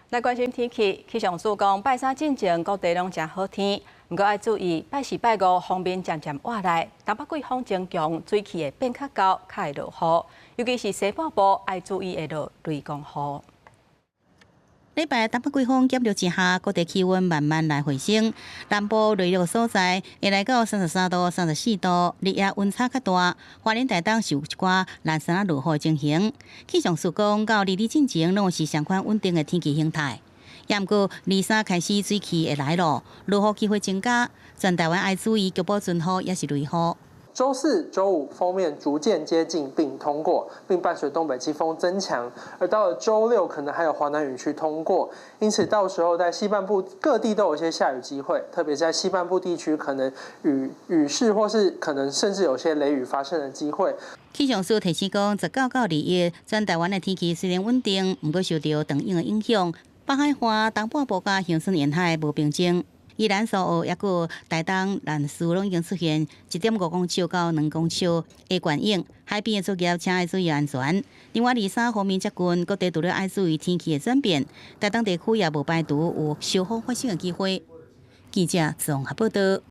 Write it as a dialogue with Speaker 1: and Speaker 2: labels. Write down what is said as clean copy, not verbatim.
Speaker 1: 來關心天氣，氣象署講拜三進前各地攏誠好天，毋過愛注意拜四、拜五鋒面漸漸倚來，東北季風增強，水汽會變較厚，較會落雨，尤其是西半部愛注意會落雷公雨。
Speaker 2: 禮拜東北季風減弱之下，各地氣溫慢慢來回升。南部內陸所在會來到33度、34度，日夜溫差較大。花蓮、台東是有一寡零星落雨情形。氣象署講，到二二進前攏是相款穩定的天氣形態。也毋過二三開始水汽會來咯，落雨機會增加，全台灣愛注意局部陣雨抑是雷雨。
Speaker 3: 週四、週五鋒面逐漸接近並通過，並伴隨東北季風增強，而到了週六可能還有華南雨區通過，因此到時候在西半部各地都有一些下雨機會，特別在西半部地區可能雨雨勢或是可能甚至有些雷雨發生的機會。
Speaker 2: 氣象署提醒講，19到21，全台灣的天氣雖然穩定，毋過受著長湧的影響，北海岸、東半部佮恆春沿海無平靜。宜蘭蘇澳抑閣台東蘭嶼攏已經出現1.5公尺到2公尺的懸湧，海邊的作業請愛注意安全。另外，二三鋒面接近，各地除了愛注意天氣的轉變，台東地區也無排除有小風發生的機會。記者綜合報道。